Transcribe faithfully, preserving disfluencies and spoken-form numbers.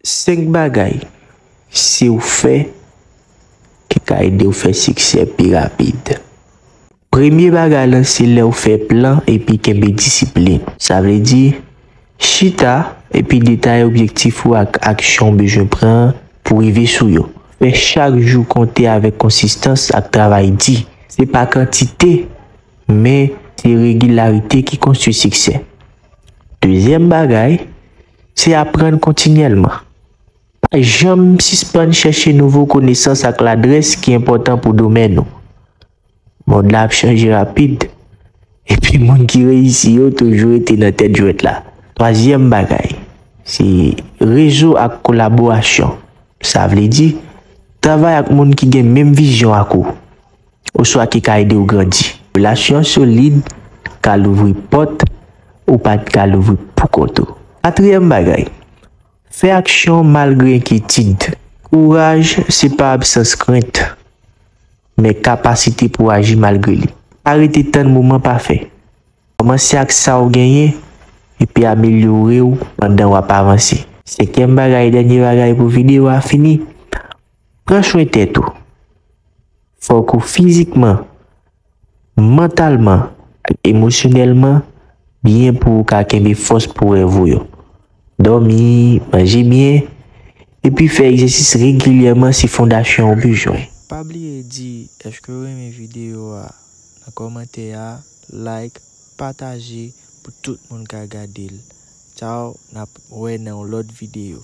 Senk bagay, si w fè, ki ka ede w fè siksè pi rapid. Premye bagay lan se lè w fè plan epi kenbe disiplin. Sa vle di, chita epi detaye objektif ou ak aksyon w bezwen pran pou rive sou yo. Fè chak jou konte avèk konsistans ak travay di. Se pa kantite, men se regilarite ki konstwi siksè. Dezyèm bagay, se aprann kontinyèlman. Pa janm sispann chèche nouvo konesans ak ladrès ki enpòtan pou domèn ou. Mond la ap chanje rapid, epi moun ki reyisi yo toujou rete nan tèt jwèt la. Twazyèm bagay, se rezo ak kolaborasyon. Sa vle di, travay ak moun ki gen menm vizyon ak ou, oswa ki ka ede w grandi. Relasyon solid ka louvri pòt ou pa t ka louvri poukont ou. Katriyèm bagay, fè aksyon malgre enkyetid. Kouraj se pa absans krent, men kapasite pou aji malgre li. Pa rete tann moman pafè. Kòmanse ak sa w genyen, epi amelyore w pandan w ap avanse. Senkyèm bagay, dènye bagay pou videyo a fini, pran swen tèt ou. Fòk ou fizikman, mantalman ak emosyonèlman byen pou w ka kenbe fòs pou rèv ou yo. Dòmi, manje byen, epi fè egzèsis regilyèman se fondasyon w bezwen. Pa bliye di èske w renmen videyo a nan kòmantè a, like, pataje pou tout moun ka gade l. Tchaw, n ap wè nan yon lòt videyo.